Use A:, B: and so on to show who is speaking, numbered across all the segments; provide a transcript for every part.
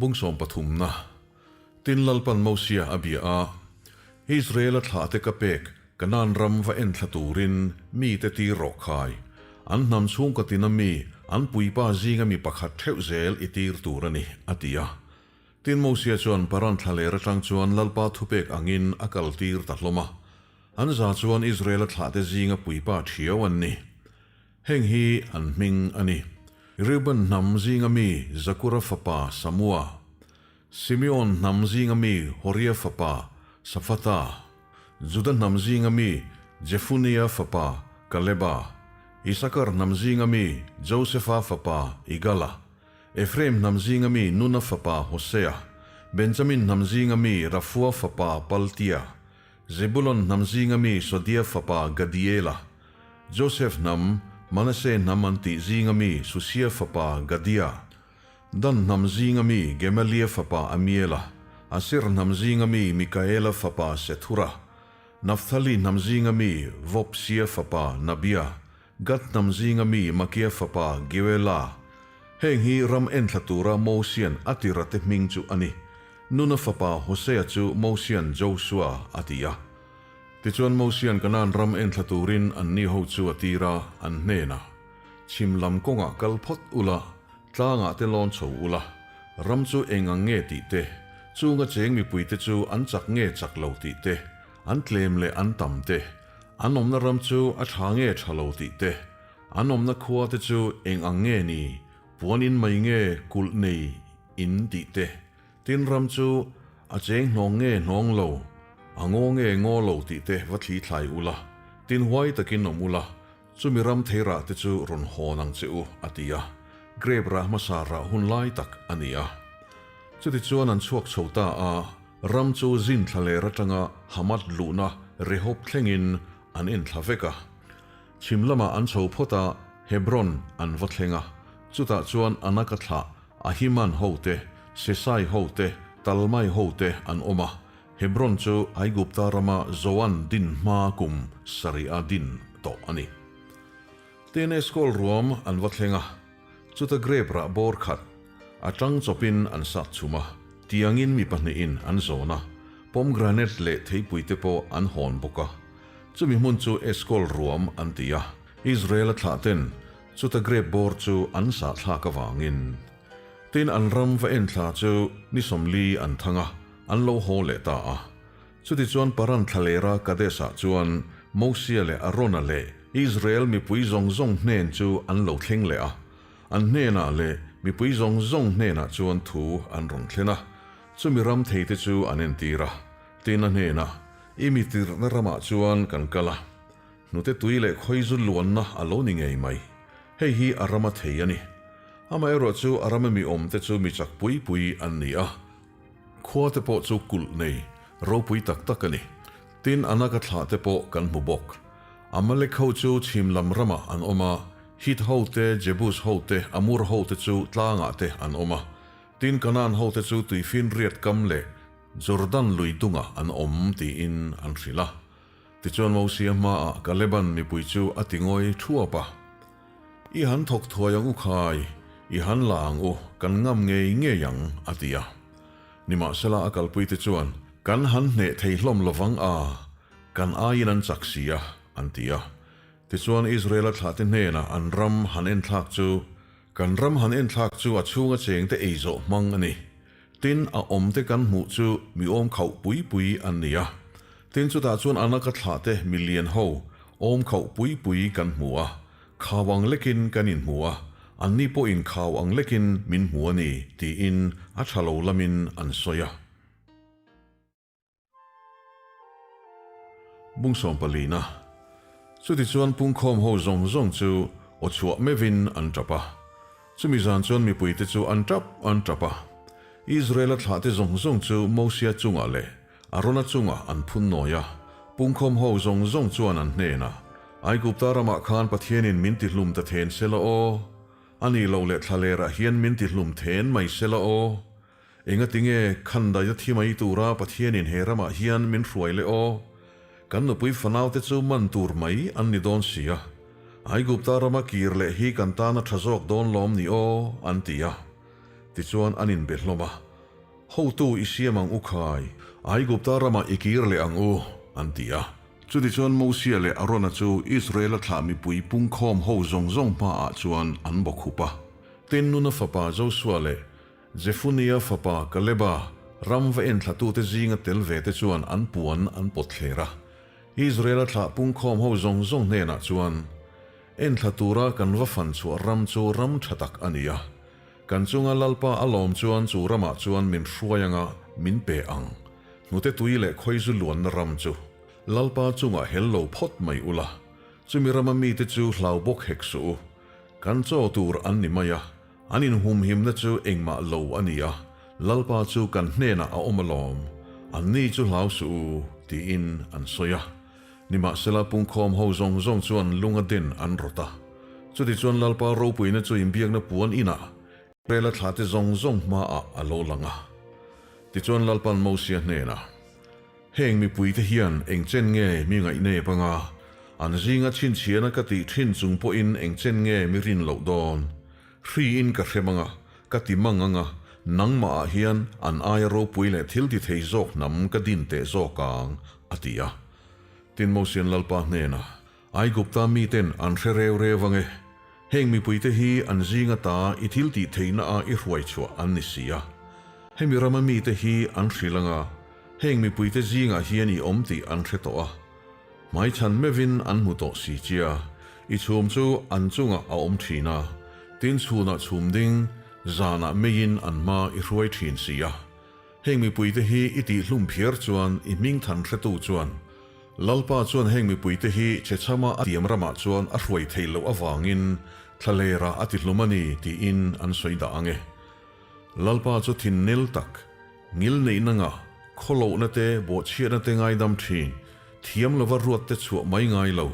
A: Bung sawmpathumna, Tin Lalpan Mosia a bia a, Israela thlahte ka pek Kanaan ram va enthla turin mite tir rawh khai. An hnam chhungkaw tina mi, an puipa zinga mi pakhat theuh zel i tir tur a ni, a ti a. Tin Mosia chuan Paran thlaler atang chuan Lalpa thupek angin a kal tir ta hlawm a. An za chuan Israela thlahte zinga puipa thiau an ni. Heng hi an hming a ni, Reuben hnam zinga mi Zakura fapa Samua, Simeon hnam zinga mi Horia fapa Safata, Juda hnam zinga mi Jefunia fapa Kaleba, Isakar hnam zinga mi Josefa fapa Igala, Ephraim hnam zinga mi Nuna fapa Hosea, Benjamin hnam zinga mi Rafua fapa Paltia, Zebulon hnam zinga mi Sodia fapa Gadiela, Josef hnam, Manase hnam an tih zinga mi Susia fapa Gadia, Dan hnam zinga mi Gemalia fapa Amiela, Aser hnam zinga mi Mikaela fapa Sethura, Naftali hnam zinga mi Vopsia fapa Nabia, Gad hnam zinga mi Makia fapa Geuela. Heng hi ram enthla tura Mosian a tirate hming chu a ni. Nuna fapa Hosea chu Mosian Josua a ti a. Tichuan Mosian Kanaan ram enthla turin anni ho chu a tir a, an hnenah, Chhim lam kawngah kal phawt ula, tlangah te lawn chho ula, ram chu eng ang nge tih te, chunga cheng mipuite chu an chak nge chak lo tih te, an tlem leh an tam te, an awmna ram chu a tha nge tha lo tih te, an awmna khua te chu eng ang nge ni, puan in mai nge kulh nei in tih te, tin ram chu a cheng hnawng nge hnawng lo, a ngaw nge ngaw lo tih te va thli thlai ula, tin huai takin awm ula, chumi ram thei rah te chu rawn hawn ang che u, a ti a, grape rah hmasa rah hun lai tak a ni a. Chutichuan an chhuak chho ta a. Ram chu zin thla ler atanga Hamath luhna Rehob thlengin an en thla vek a. Chhim lamah an chho phawt a, Hebron an va thleng a. Chutah chuan Anaka thlah Ahiman hote, Sesai hote, Talmai hote an awm a. Hebron chu Aigupta rama Zoan din hma kum sarih-a din tawh a ni. Tin Eskol ruam an va thleng a. Chuta grape rah bawr khat a tang chawpin an sat chhum a, tiangin mi pahnihin an zawn a, pomegranate leh theipui te pawh an hawn bawk a. Chumi hmun chu Eskol ruam an ti a, Israel-a thlah ten chuta grape bawr chu an sah thlak avangin. Tin an ram va enthla chu ni 40 an thang a, an lo haw leh ta a. Chutichuan Paran thlalera Kadesh-ah chuan Mosia leh Arona leh Israel mipui zawng zawng hnen chu an lo thleng leh a, an hnenah leh mipui zawng zawng hnenah chuan thu an rawn thlen a, chumi ram theite chu an entir a. Tin a hnenah, I mi tirhna ramah chuan kan kal a, hnute tui leh khawizu luanna a lo ni ngei mai. Hei hi a rama thei a ni. Amaherawhchu a rama mi awmte chu mi chak pui pui an ni a. Khua te pawh chu kulh nei ropui tak tak a ni. Tin, Anaka thlah te pawh kan hmu bawk. Amalek ho chu chhim lam ramah an awm a, Hit ho te, Jebus ho te, Amur ho te chu tlangah te an awm a. Tin, Kanaan ho te chu tuifinriat kam leh Jordan lui dungah an awm tiin an hrilh a. Tichuan Mosia hmaah Kaleban mipui chu a ti ngawi thuap a. I han thawk thuai ang u khai, i han la ang u, kan ngam ngei ngei ang, a ti a. Nimahsela a kalpuite chuan, Kan han hneh thei hlawm lovang a, kan aiin an chak si a, an ti a. Tichuan Israela thlahte hnenah an ram han enthlak chu, Kan ram han enthlak chu a chhunga chengte ei zawh hmang a ni. Tin, a awmte kan hmuh chu mi awm khauh pui pui an ni a. Tin, chutah chuan Anaka thlahte milian ho awm khauh pui pui kan hmu a. Khau ang lekin kan inhmu a, anni pawhin khau ang lekin min hmu a ni, tiin a tha lo lamin an sawi a. Bung sawmpalina. Chutichuan pungkhawm ho zawng zawng chu aw chhuah meuhin an tap a. Chumi zan chuan mipuite chu an tap an tap a. Israela thlahte zawng zawng chu Mosia chungah leh Arona chungah an phun nawi a. Pungkhawm ho zawng zawng chuan an hnenah, Aigupta ramah khan Pathianin min tihlum ta then sela aw? A nih loh leh thlalerah hian min tihlum then mai sela aw? Engatinge khandaia thi mai tura Pathianin he ramah hian min hruai leh aw? Kan nupui fanaute chu man tur mai an ni dawn si a. Aigupta rama kir leh hi kan tana tha zawk dawn lawm ni aw? an ti a. Tichuan an inbe hlawm a. Hotu i siam ang u khai, Aigupta ramah i kir leh ang u, an ti a. Chutichuan Mosia leh Arona chu Israela thlah mipui pungkhawm ho zawng zawng hmaah chuan an bawkhup a. Tin, Nuna fapa Josua leh Jefunia fapa Kaleba ram va enthlatute zinga tel ve te chuan an puan an pawt thler a. Israela thlah pungkhawm ho zawng zawng hnenah chuan, Enthla tura kan va fan chhuah ram chu ram tha tak a ni a. Kan chunga Lalpa a lawm chuan chu ramah chuan min hruai anga min pe ang. Hnute tui leh khawizu luanna ram chu Lalpa chungah hel lo phawt mai ula, chumi rama mite chu hlau bawk hek suh u. Kan chaw tur an ni mai a, an inhumhimna chu engmah lo a ni a, Lalpa chu kan hnenah a awm alawm, anni chu hlau suh u, tiin an sawi a. Nimahsela pungkhawm ho zawng zawng chuan lunga den an rawt a. Chutichuan Lalpa ropuina chu inbiakna puan inah Israela thlahte zawng zawng hmaah a lo lang a. Tichuan Lalpa'n Mosia hnenah, Heng mipuite hian eng chen nge mi ngaihnep anga, an zinga chhinchhiahna ka tih thin chung pawhin eng chen nge mi rin loh dawn? Hriin ka hrem anga, ka ti mang anga, nangmahah hian an aia ropui leh thil ti thei zawk hnam ka din teh zawk ang, a ti a. Tin Mosian Lalpa hnenah, Aigupta miten an hre reu reu ange, heng mipuite hi an zing ata i thil tih theihna a i hruai chhuah an ni si a. Hemi rama mite hi an hrilh anga, heng mipuite zingah hian i awm tih an hre tawh a. Hmaichhan meuhin an hmu tawh si chia, i chhum chu an chungah a awm thin a, tin chhunah chhum ding, zanah meiin an hma i hruai thin si a. Heng mipuite hi i tihhlum phiar chuan i hming than hretu chuan Lalpa chuan heng mipuite hi chhechhama a tiam ramah chuan a hruai theih loh avangin thlalera a tihlum a ni tiin an sawi dah ang e. Lalpa chu thinnel tak, ngil neihna ngah, khawlohna te, bawhchhiatna te ngaidam thin, thiam lova ruat te chhuah mai ngai lo,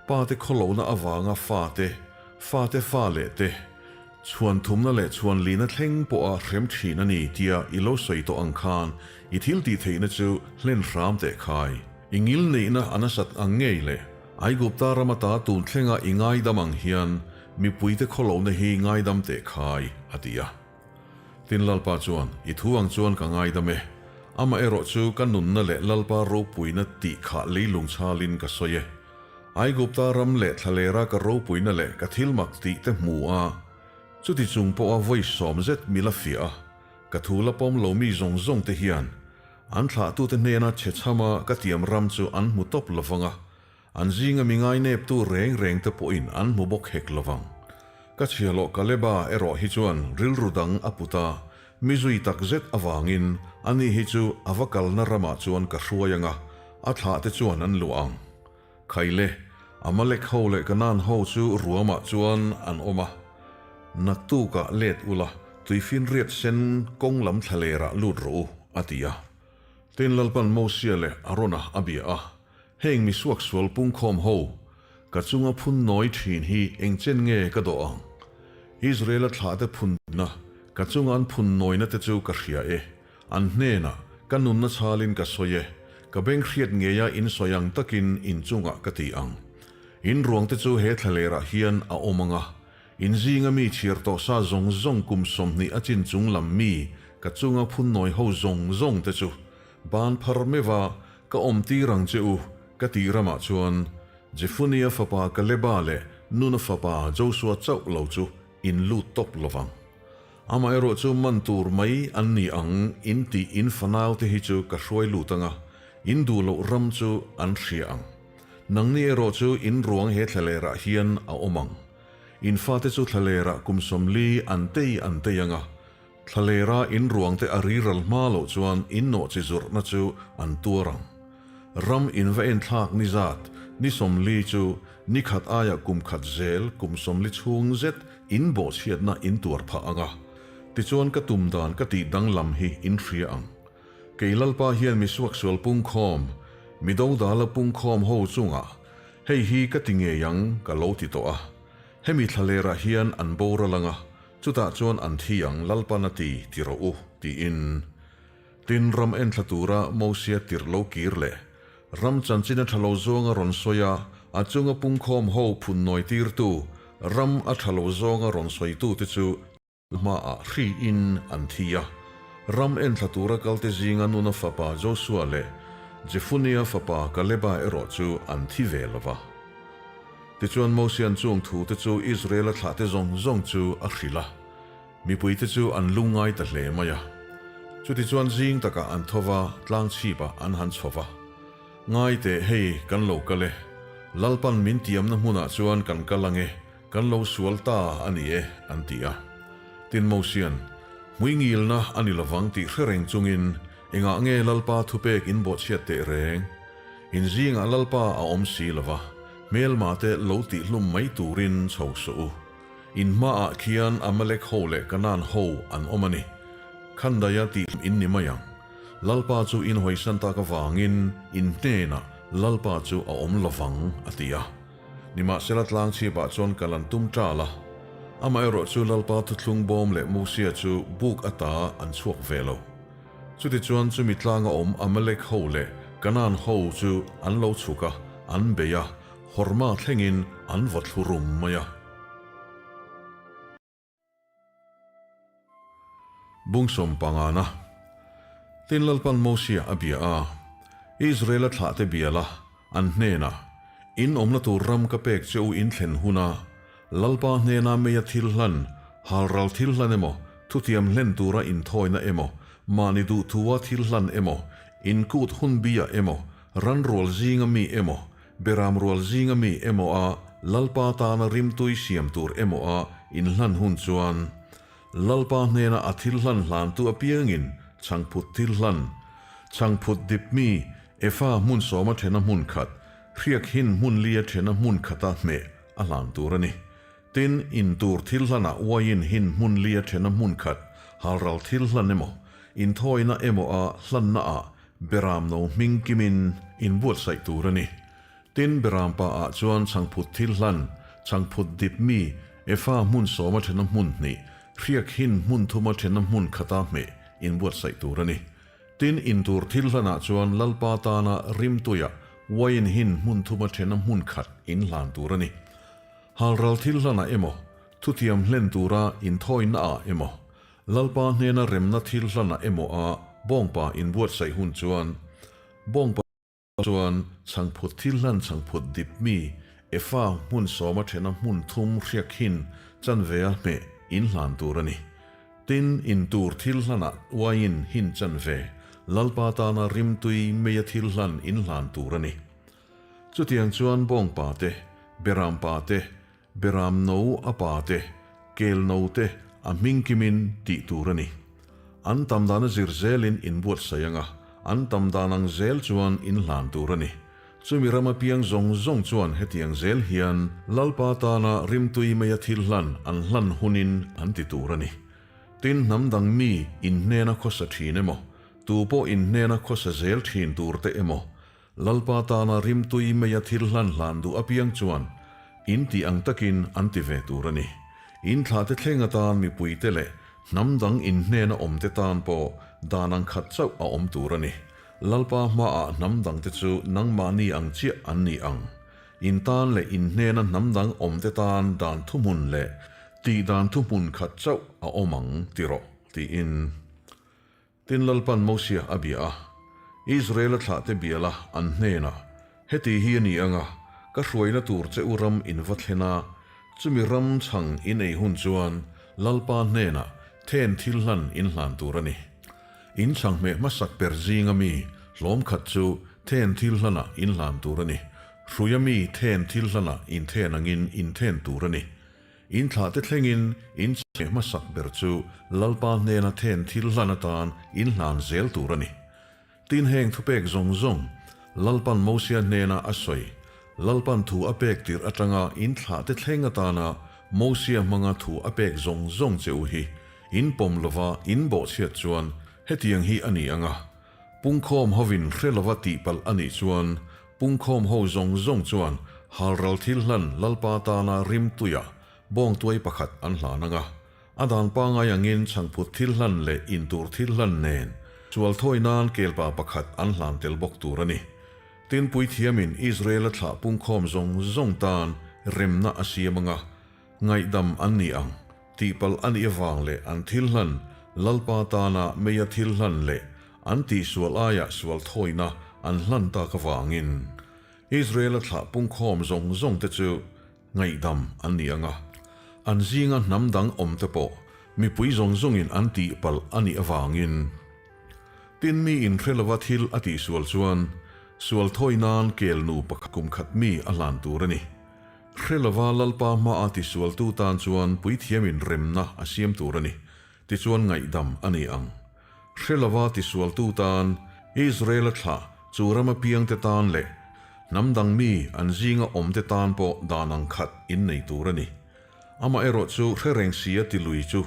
A: pa te khawlohna avanga fa te, fa te fa leh te, Chhuan thumna leh chhuan lihna thleng pawha hrem thin a ni tia i lo sawi tawh ang khan i thil tih theihna chu hlen hram teh khai. I ngil neihna a nasat ang ngei le. Aigupta ram ata tun thlenga i ngaidam ang hian mipuite khawlohna hi ngaidam teh khai, a ti a. Tin Lalpa chuan, I thu ang chuan ka ngaidam e. Amaherawh chu ka nunna leh Lalpa ropuina tih kha leilung chhalin ka sawi e. Aigupta ram leh thlalera ka ropuina leh ka thil mak tih te hmu a, chuti chung pawha vawi sawm zet mi la fiah a, ka thu la pawm lo mi zawng zawng te hian an thlahtute hnena chhe chhama ka tiam ram chu an hmu tawp lovang a, an zinga mi ngaineptu reng reng te pawhin an hmu bawk hek lovang. Ka chhiahhlawh Kaleba erawh hi chuan rilru dang a put a, mi zui tak zet avangin ani hi chu a va kalna ramah chuan ka hruai ang a, a thlahte chuan an luah ang. Khaile, Amalek ho leh Kanaan ho chu ruamah chuan an awm a. Naktukah let ula, tuifinriat sen kawng lam thlalerah lut rawh u, a ti a. Tin Lalpan Mosia leh Arona a bia a, Heng mi suaksual pungkhawm ho, ka chunga phun nawi thin hi eng chen nge ka dawh ang? Israela thlahte phunna, ka chunga an phun nawina te chu ka hria e. An hnenah, Ka nunna chhalin ka sawi e, ka beng hriat ngeia in sawi ang takin in chungah ka ti ang. In ruangte chu he thlalerah hian a awm ang a, in zinga mi chhiar tawh sa zawng zawng kum 20 a chin chung lam mi ka chunga phunnawi ho zawng zawng te chu ban phar meuha ka awm tir ang che u ka tih ramah chuan Jefunia fapa Kaleba leh Nuna fapa Josua chauh lo chu in lut tawp lovang. Amaherawh chu man tur mai an ni ang in tih in fanau te hi chu ka hruai lut anga, in duh loh ram chu an hria ang. Nangni erawh chu in ruang he thlalerah hian a awm ang. In fate chu thlalerah kum 40 an tei an tei anga, thlalera in ruang te a riral hma loh chuan in nawh chi zawrhna chu an tuar ang. Ram in va enthlak ni zat, ni 40 chu ni khat aia kum khat zel kum 40 chhung zet In bawhchhiatna in tuar phah ang a, tichuan ka tum dan ka tih danglam hi in hria ang. Kei Lalpa hian mi suaksual pungkhawm, mi dodala pungkhawm ho chungah hei hi ka ti ngei ang ka lo ti tawh a. Hemi thlalerah hian an boral ang a, chutah chuan an thi ang Lalpan a ti ti rawh u, tiin. Tin, ram enthla tura Mosia tirh lo kir leh ram chanchin a tha lo zawnga rawn sawi a, a chunga pungkhawm ho phun nawi tirtu, ram a tha lo zawnga rawn sawitute chu hmaah hriin an thi a. Ram enthla tura kalte zinga Nuna fapa Josua leh Jefunia fapa Kaleba erawh chu an thi ve lo va. Tichuan Mosia'n chung thute chu Israela thlahte zawng zawng chu a hrilh a, mipuite chu an lungngai ta hle mai a. Chutichuan zing takah an tho va, tlang chhipah an han chho va. Ngai teh hei kan lo kal e, Lalpan min tiamna hmunah chuan kan kal ang e, kan lo sual ta a ni e, an ti a. Tin Mosia'n, Hmuingilna a ni lovang tih hre reng chungin engah nge Lalpa thupek in bawhchhiat teh reng? In zingah Lalpa a awm si lo va, hmelma te lo tihhlum mai turin chho suh u. In hmaah khian Amalek ho leh Kanaan ho an awm a ni. Khandaia tihhlum in ni mai ang. Lalpa chu in hawisan tak avangin in hnenah Lalpa chu a awm lo vang, a ti a. Nimahsela tlangchhipah chuan kal an tum ṭal a. Amaherawh chu Lalpa thuthlung bawm leh Mosia chu buk ata an chhuak ve lo. Chutichuan chumi tlanga awm Amalek ho leh Kanaan ho chu an lo chhuk a, an bei a, Horma thlengin an vaw thlu rum mai a. Bungsawm pangana Tin Lalpan Mosia a bia a, Israela thlahte bia la, an hnenah, In awmna tur ram ka pek che u in thlen huna Lalpa hnena meia thil hlan, halral thil hlan emaw, thutiam hlen tura inthawina emaw, mahni duhthua thil hlan emaw, inkut hun bia emaw, ranrual zinga mi emaw, Beram rual zinga mi emaw a Lalpa tana rimtui siam tur emaw a inhlan hun chuan Lalpa hnena a thil hlan hlantu apiangin chhangphut thil hlan, chhangphut dip mi Efa hmun sawma thena hmun khat, hriak hin hmun lia thena hmun khata hmeh a hlan tur a ni. Tin, in tur thil hlanah uaiin hin hmun lia thena hmun khat, halral thil hlan emaw, inthawina emaw a hlannaah Beram no hming kimin inbuatsaih tur a ni. Tin, Beram pa ah chuan chhangphut thil hlan, chhangphut dip mi, Efa hmun sawma thena hmun hnih, hriak hin hmun thuma thena hmun khata hmeh inbuatsaih tur a ni. Tin, intur thil hlanah chuan Lalpa tana rimtuia uaiin hin hmun thuma thena hmun khat inhlan tur a ni. Halral thil hlanah emaw, thutiam hlen tura inthawina-ah emaw, Lalpa hnena remna thil hlanah emaw a bawngpa inbuatsaih hun chuan bawngpa chuan chhangphut thil hlan chhangphut dip mi Efa hmun sawma thena hmun thum hriak hin chanve a hmeh inhlan tur a ni. Tin, intur thil hlanah uaiin hin chanve Lalpa tana rimtui meia thil hlan inhlan tur a ni. Chutiang chuan bawngpa te, berampa te, Beram no a pa te, kel no te a hming kimin tih tur a ni. An tam dana zir zelin inbuatsaih ang a, an tam dan ang zel chuan inhlan tur a ni. Chumi rama piang zawng zawng chuan hetiang zel hian Lalpa tana rimtui meia thil hlan an hlan hunin an ti tur a ni. Tin, hnam dang mi inhnena khawsa thin emaw, tu pawh inhnena khawsa zel thin tur te emaw, Lalpa tana rimtui meia thil hlan hlan duh apiang chuan in tih ang takin an ti ve tur a ni. In thlahte thleng atan mipuite leh hnam dang in hnena awmte tan pawh dan ang khat chauh a awm tur a ni. Lalpa hmaah hnam dangte chu nangmahni ang chiah an ni ang. In tan leh in hnena hnam dang awmte tan dan thuhmun leh tih dan thuhmun khat chauh a awm ang ti rawh, tiin. Tin Lalpan Mosia a bia a, Israela thlahte bia la an hnenah, Heti hi a ni ang a, ka hruaina tur che u ram in va thlen a, chumi ram chhang in ei hun chuan Lalpa hnenah then thil hlan in hlan tur a ni. In chhang hmeh hmasak per zinga mi hlawm khat chu then thil hlanah in hlan tur a ni, hruia mi then thil hlanah in then angin in then tur a ni. In thlahte thlengin in chhe hmasak ber chu Lalpa hnena then thil hlan atan in hlan zel tur a ni. Tin heng thupek zawng zawng Lalpan Mosia hnena a sawi, Lalpan thu a pek tirh atanga in thlahte thleng atana Mosia hmanga thu a pek zawng zawng che u hi in pawm lova in bawhchhiat chuan hetiang hi a ni ang a, Pungkhawm hovin hre lova tihpalh a nih chuan Pungkhawm ho zawng zawng chuan halral thil hlan Lalpa tana rimtuia bawngtuai pakhat an hlan ang a, a dan pangai angin chhangphut thil hlan leh intur thil hlan nen sualthawi nan kelpa pakhat an hlan tel bawk tur a ni. Tin, puithiamin Israela thlah pungkhawm zawng zawng tan remna a siam ang a, ngaihdam an ni ang tihpalh a nih avang leh an thil hlan. Lalpa tana meia thil hlan leh an tihsual aia sual thawina an hlan tak avangin Israela thlah pungkhawm zawng zawng te chu ngaihdam an ni ang a, an zinga hnam dang awm te pawh mipui zawng zawngin an tihpalh a nih avangin. Tin mi inhre lova thil a tihsual chuan sual thawi nan kel nu pakhat kum khat mi a hlan tur a ni. Hre lova Lalpa hmaa tisualtu tan chuan puithiamin remna a siam tur a ni, tichuan ngaihdam a ni ang. Hre lova tisualtu tan, Israela thlah chu rama piangte tan leh hnam dang mi an zinga awmte tan pawh dan ang khat innei tur a ni. Amaherawh chu hre reng sia ti lui chu,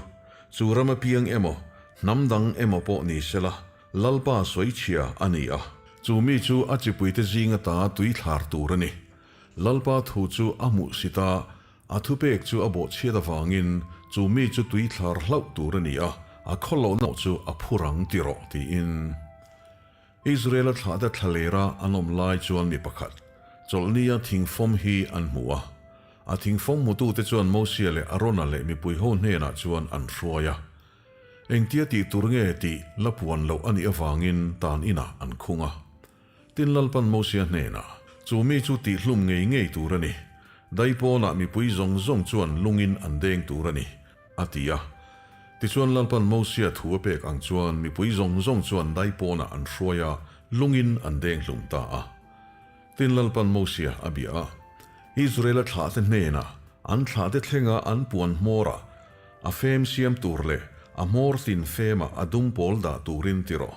A: chu rama piang emaw, hnam dang emaw pawh ni sela, Lalpa sawichhia a ni a. Chu mi chu a chipuite zinga ta tuithlar tur a ni. Lalpa thu chu a hmuh sit a, a thupek chu a bawhchhiat avangin chu mi chu tuithlar hlauh tur a ni a, a khawlohna chu a phur ang ti rawh, tiin. Israela thlahte thlalera an awm lai chuan mi pakhat, chawlhnia thingfawm hi an hmu a. A thingfawm hmutute chuan Mosia leh Arona leh mipuiho hnenah chuan an hruai a. Engtia tih tur nge tih la puan loh a nih avangin tan inah an khung a. Tin Lalpan Mosia hnenah, Chu mi chu tihhlum ngei ngei tur a ni. Daipawnah mipui zawng zawng chuan lungin an deng tur a ni, a ti a. Tichuan Lalpan Mosia thu a pek ang chuan mipui zawng zawng chuan daipawnah an hruai a, lungin an deng hlum ta a. Tin Lalpan Mosia a bia a, Israela thlahte hnenah an thlahte thlenga an puan hmawrah a fem siam tur leh a hmawr tin femah a dum pawl dah turin ti rawh.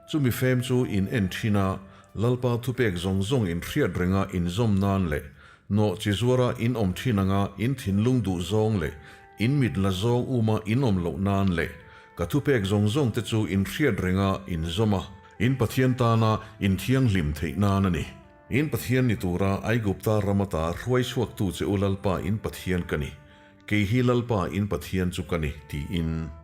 A: Chumi fem chu in en thin a, Lalpa thupek zawng zawng in hriat renga in zawm nan leh nawh chi zuara in awm thin anga in thinlung duh zawng leh in mit la zawng uma in awm loh nan leh ka thupek zawng zawng te chu in hriat renga in zawm a, in Pathian tana in thianghlim theih nan a ni. In Pathian ni tura Aigupta ram ata hruai chhuaktu che u Lalpa in Pathian ka ni, kei hi Lalpa in Pathian chu ka ni, tiin.